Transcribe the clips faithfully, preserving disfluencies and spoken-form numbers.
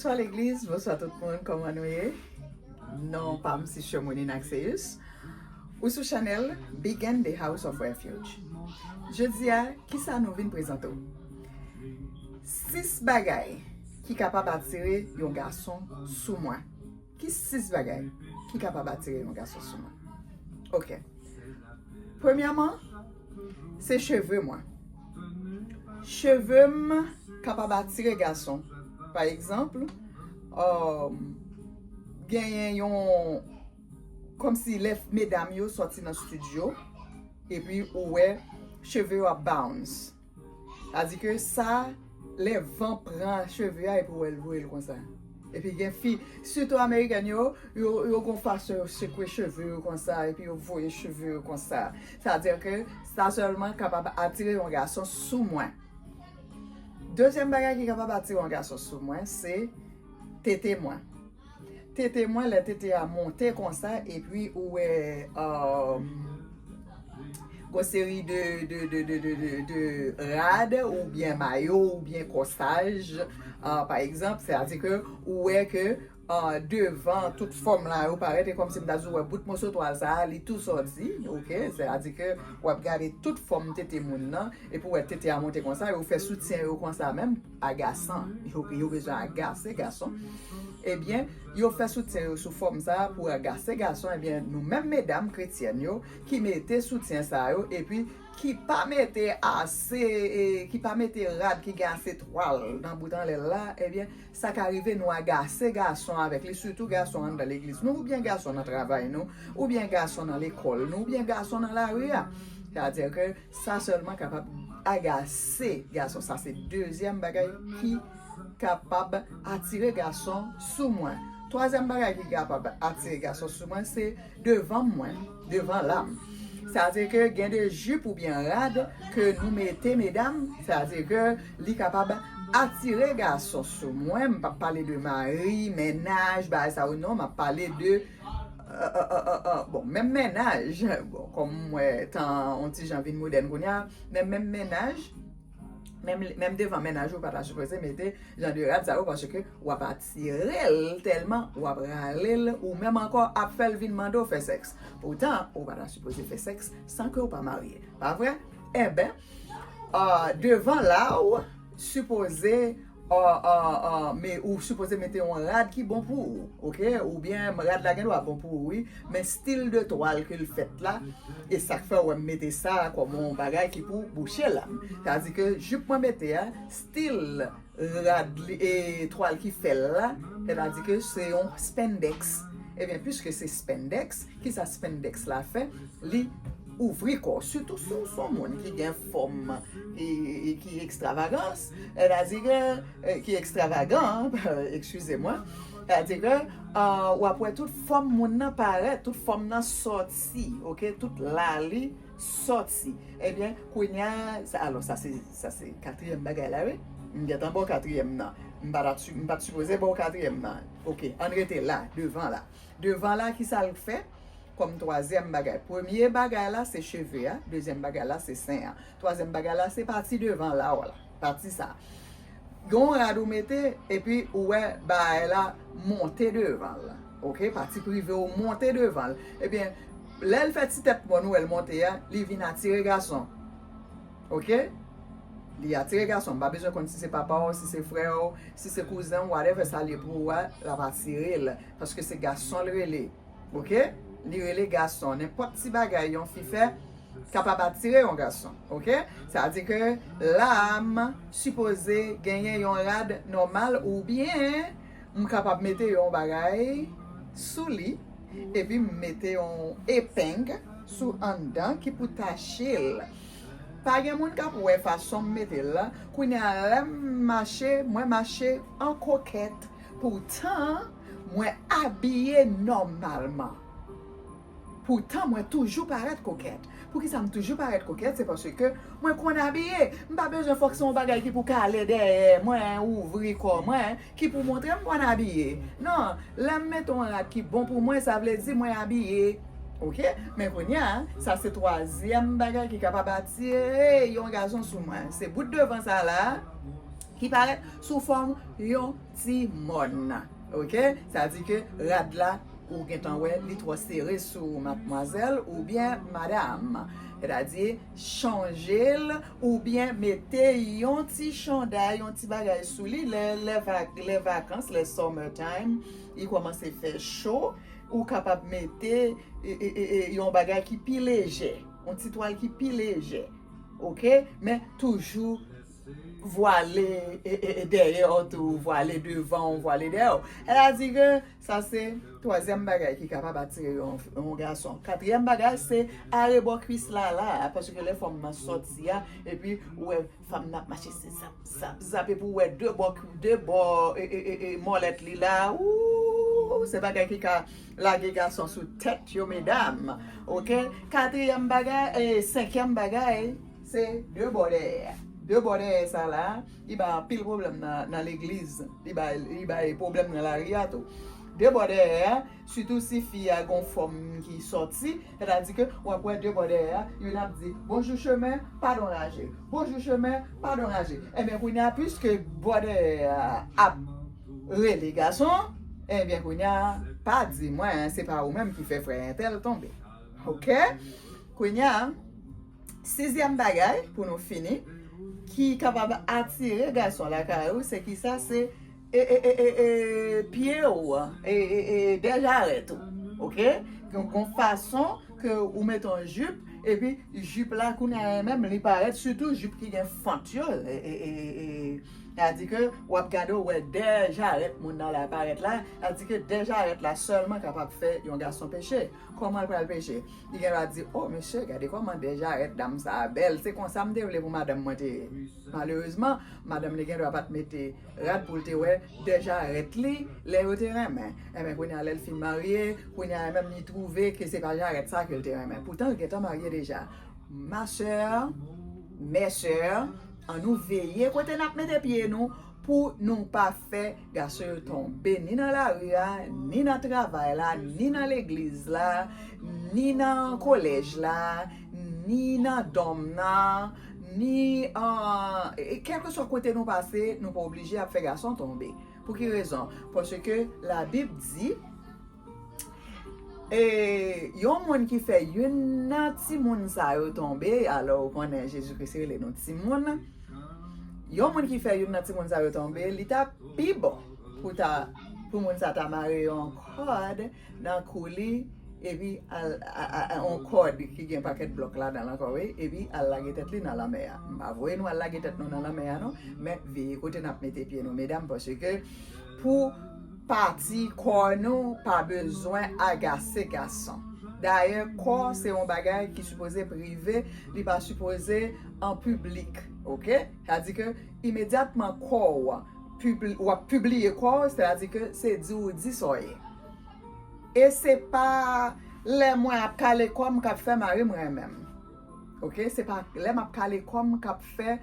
Bonswa legliz, bonswa tout moun, kòman nou ye? Non pa m se Shermonine Axeus. Ou sou chanèl Begin the House of Refuge. Jodi a, kisa nou vin prezante w? Sis bagay ki kapab atire yon gason sou mwen. Ki sis bagay ki kapab atire yon gason sou mwen? Ok. Premyèman, se cheve mwen. Cheve m kapab atire gason. Pa egzanp, um, genyen yon, kòmsi lè medam yo sòti nan estidyo, epi ou wè cheve yo ap bounce. Sa di ke sa, lè van pran cheve a epi w wè l voye l konsa. Epi gen fi, sitou amerikèn yo, yo, yo gon fason yo sekwe cheve yo konsa, epi yo voye cheve yo konsa. Sa di ke sa sèlman kapab atire yon gason sou mwen. Dezyèm bagay ki kapab atire yon gason sou mwen, se tete mwen. Tete mwen, lè tete a monte konsa, epi ou wè, um, gon seri de, de, de, de, de, de, de rad, oubyen mayo, oubyen kòsaj, uh, pa egzanp, sètadi ke ou wè ke, uh, devan tout fòm la yo parèt, e kòmsi m ta di w wè bout moso twal sa a, li tou sòti, ok? Sètadi ke w ap gade tout fòm tete moun nan, epi w wè tete a monte konsa, yo fè soutyen yo konsa menm, agasan. Yo, yo bezwen agase gason. Ebyen, yo fè soutyen yo sou fòm sa a pou agase gason. Ebyen, nou menm medam kretyèn yo ki mete soutyen sa yo, epi ki pa mete ase, e, ki pa mete rad ki gen ase twal nan bout anlè l la, ebyen, sa ka rive nou agase gason avèk li, sitou gason anndan legliz nou, oubyen gason nan travay nou, oubyen gason nan lekòl nou, oubyen gason nan lari a. Sètadi ke sa sèlman kapab agase gason. Sa se dezyèm bagay ki kapab atire gason sou mwen. Twazyèm bagay ki kapab atire gason sou mwen, se devan mwen, devan lam. Sètadi ke gen de jip oubyen rad ke nou mete, medam, sètadi ke li kapab atire gason sou mwen. M p ap pale de mari, mennaj, bagay sa yo, non, m ap pale de, euh, euh, euh, euh, euh, bon, menm mennaj, bon, kòm m wè tan on ti jan vin modèn kounye a, men menm mennaj, menm, menm devan mennaj ou pa ta sipoze mete jan de rad sa yo, paske w ap atire l tèlman, w ap rale l, ou menm ankò ap fè l vin mande w fè sèks. Poutan, ou pa ta sipoze fè sèks san ke w pa marye. Pa vre? Enben, ah, devan la w sipoze, ah, ah, ah, men ou sipoze mete yon rad ki bon pou ou, ok? Oubyen rad la gen dwa bon pou ou, wi, men stil de twal ke l fèt la, e sa k fè w wè m mete sa kòm yon bagay ki pou bouche lam. Sètadi ke jip mwen mete a, stil rad li, e twal ki fè l la, sètadi ke se yon spandex. Ebyen, piske se spandex, kisa spandex la fè? Li ouvri kò w, sitou si w se yon moun ki gen fòm, e, e ki ekstravagans, sètadi ke, e, ki ekstravagan, eskize mwen, sètadi ke, ah, w ap wè tout fòm moun nan parèt, tout fòm nan sòti, ok, tout la li sòti. Ebyen, kounye a, sa, alò, sa se, sa se katriyèm bagay la, wi. M gentan ba w katriyèm nan. M pa t ap si-, m pa t sipoze ba w katriyèm nan. Ok, ann rete la, devan la. Devan la, kisa l fè? Kòm twazyèm bagay. Premye bagay la, se cheve a. Dezyèm bagay la, se sen an. Twazyèm bagay la, se pati devan la, w la. Pati sa. Gen yon rad ou mete, epi ou wè bagay la monte devan l. Ok? Pati prive w monte devan l. Ebyen, lè l fè ti tèt mòn ou wè l monte a, li vin atire gason. Ok? Li atire gason. M pa bezwen konn si se papa w, si se frè w, si se kouzen w, whatever sa l ye pou ou a, l ap atire l. Paske se gason l rele. Ok? Li rele gason. Nenpòt ti bagay yon fi fè kapab atire yon gason. Ok? Sa di ke la a m sipoze genyen yon rad nòmal oubyen m kapab mete yon bagay sou li epi m mete yon epeng sou anndan ki pou tache l. Pa gen moun k ap wè fason m mete l la. Kounye a, lè m mache, mwen mache an kokèt. Poutan, mwen abiye nòmalman. Poutan, mwen toujou parèt kokèt. Poukisa m toujou parèt kokèt? Se paske mwen konn abiye. M pa bezwen fòk se yon bagay ki pou kale dèyè mwen, ouvri kò mwen, ki pou montre m konn abiye. Non, lè m mete yon rad ki bon pou mwen, sa vle di mwen abiye. Ok? Men kounye a, sa se twazyèm bagay ki kapab atire yon gason sou mwen. Se bout devan sa la. ki parèt sou fòm yon ti mòn. Oke? Sa di ke rad la, ou gentan wè, li twò sere sou madmwazèl oubyen madam. Sètadi, chanje l oubyen mete yon ti chanday, yon ti bagay sou li. Lè, lè, va, lè vakans, lè summer time, li kòmanse fè cho, ou kapab mete e, e, e, e, yon bagay ki pi lejè, yon ti twal ki pi lejè. Oke? Men toujou vwale e, e, e, dèyè w tou, vwale devan w, vwale dèyè w. Sètadi ke sa se twazyèm bagay ki kapab atire yon, yon gason. Katriyèm bagay se arebò kwis la la, paske lè fanm nan sòti a, epi ou wè fanm nan ap mache se zap, zap, zap, epi ou wè de bò, de bò e, e, e, e, mòlèt li la, ou, se bagay ki ka lage gason sou tèt yo, medam. Oke? Katriyèm bagay, e, senkyèm bagay, se de bò dèyè. De bò dèyè sa la, li bay anpil pwoblèm nan, nan legliz. Li bay, li bay pwoblèm nan lari a tou. De bò dèyè a, sitou si fi a gon fòm ki sòti, sètadi ke w ap wè de bò dèyè a, youn ap di, "Bonjou chemen, padon raje. Bonjou chemen, padon raje." Ebyen, kounye a, piske bò dèyè a ap rele gason, ebyen, kounye a, pa di mwen, se pa ou menm ki fè frè entèl tonbe. Oke? Kounye a, sizyèm bagay, pou nou fini, ki kapab atire gason lakay ou, se kisa? Se e, e, e, e, e, pye w, e, e, e, dèjarèt ou. Oke? Gen yon fason ke ou mete yon jip, epi jip la, kounye a menm, li parèt, sitou jip ki gen fant yo. E, e, e, e, sa di ke w ap gade, w wè dèjarèt moun nan la parèt la, sa di ke dèjarèt la sèlman kapab fè yon gason peche. Kòman l pral peche? Li gen dwa di, "O, mesye, gade kòman dèjarèt dam sa a bèl. Se konsa m te vle pou madanm mwen te ye." Malerezman, madanm li gen dwa pa t mete rad pou l te wè dèjarèt li lè yo te renmen. Enben, kounye a, lè l fin marye, kounye a menm li twouve ke se pa jarèt sa ke l te renmen. Poutan, l gentan marye deja. Ma sè, mè sè, ann nou veye kote n ap mete pye nou pou nou pa fè gason yo tonbe ni nan lari a, ni nan travay la, ni nan legliz la, ni nan kolèj la, ni nan dòm nan, ni, e, e, kèlkeswa kote nou pase, nou pa oblije ap fè gason tonbe. Pou ki rezon? Paske Labib di, e, yon moun ki fè youn nan timoun sa yo tonbe, alò ou konnen Jezi Kris rele nou timoun, yon moun ki fè youn nan timoun sa yo tonbe, li ta pi bon pou ta, pou moun sa ta mare yon kòd nan kou li, epi al, a, a, a, yon kòd ki gen pakèt blòk ladan l ankò, wi, epi al lage tèt li nan lanmè a. M pa voye nou al lage tèt nou nan lanmè a, non, men veye kote n ap mete pye nou, medam, paske pou pati kò nou pa bezwen agase gason. Dayè, kò se yon bagay ki sipoze prive, li pa sipoze an piblik, oke? Sa di ke imedyatman kò w, pibli-, w ap pibliye kò w, sètadi ke se di ou di sa w ye. E se pa lè mwen ap kale kò m k ap fè mari m renmen m. Oke? Se pa lè m ap kale kò m k ap fè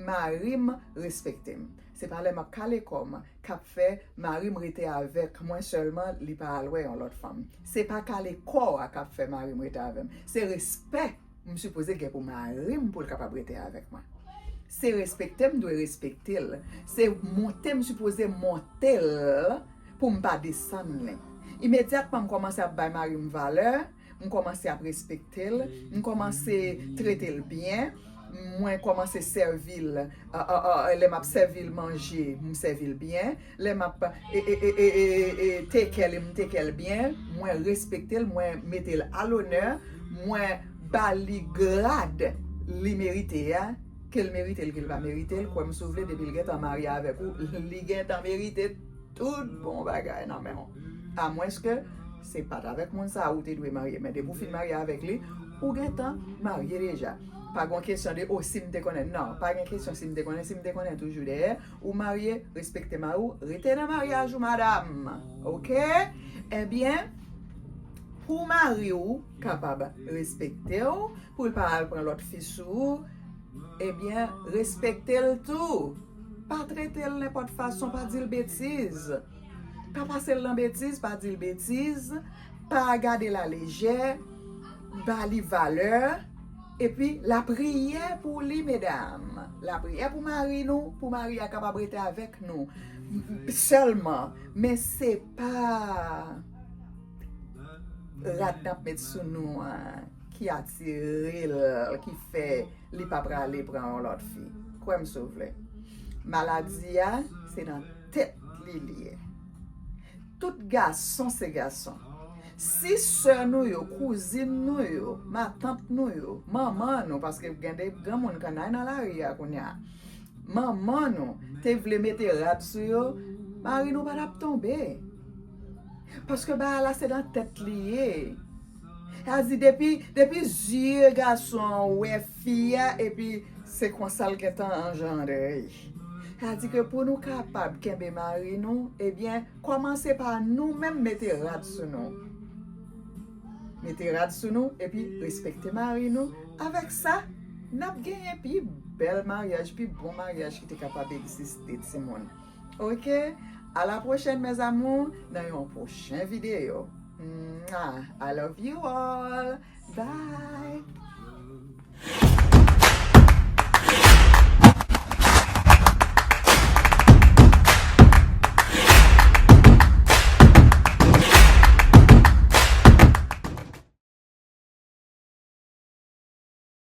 mari m respekte m. Se pa lè m ap kale kò m k ap fè mari m rete avèk mwen sèlman, li pa al wè yon lòt fanm. Se pa kale kò a k ap fè mari m rete avè m. Se respè m sipoze gen pou mari m pou l kapab rete avèk mwen. Se respekte m dwe respekte l. Se monte m sipoze monte l pou m pa desann li. Imedyatman m kòmanse ap bay mari m valè, m kòmanse ap respekte l, m kòmanse trete l byen, mwen kòmanse sèvi l, a, a, a, lè m ap sèvi l manje, m sèvi l byen, lè m ap e, e, e, e, e, e, take care li, m take care l byen, mwen respekte l, mwen mete l a lonè, mwen ba li grad li merite a, ke l merite l, ke l pa merite l, kwè m si w vle, depi l gentan marye avèk ou, li gentan merite tout bon bagay nan men w. Amwenske se pa t avèk moun sa a ou te dwe marye, men depi w fin marye avèk li, ou gentan marye deja. Pa gen kesyon de, "O, si m te konnen." Non, pa gen kesyon si m te konnen. Si m te konnen toujou dèyè, ou marye, respekte mari w, rete nan maryaj ou, madam. Oke? Ebyen, pou mari w kapab respekte w, pou l pa al pran lòt fi sou ou, ebyen, respekte l tou. Pa trete l nenpòt fason, pa di l betiz. Pa pase l nan betiz, pa di l betiz, pa gade l alejè, ba li valè, Epi lapriyè pou li, medam. Lapriyè pou mari nou, pou mari a kapab rete avèk nou sèlman. Men se pa rad n ap met sou nou an ki atire l, ki fè li pa prale pran yon lòt fi. Kwè m si w vle. Maladi a, se nan tèt li li ye. Tout gason se gason. Si sè nou yo, kouzin nou yo, matant nou yo, manman nou, paske gen de granmoun kannay nan lari a kounye a, manman nou te vle mete rad sou yo, mari nou pa t ap tonbe. Paske bagay la se nan tèt li ye. Sa di depi, depi zye gason an wè fi a, epi se konsa l gentan anjandre. Sa di ke pou nou kapab kenbe mari nou, ebyen, kòmanse pa nou menm mete rad sou nou. Mete rad sou nou, epi respekte mari nou. Avèk sa, n ap genyen pi bèl maryaj, pi bon maryaj ki te kapab egziste, timoun. Ok? À la prochaine, mes amours, nan yon pwochen videyo. Mwah! I love you all. Bye!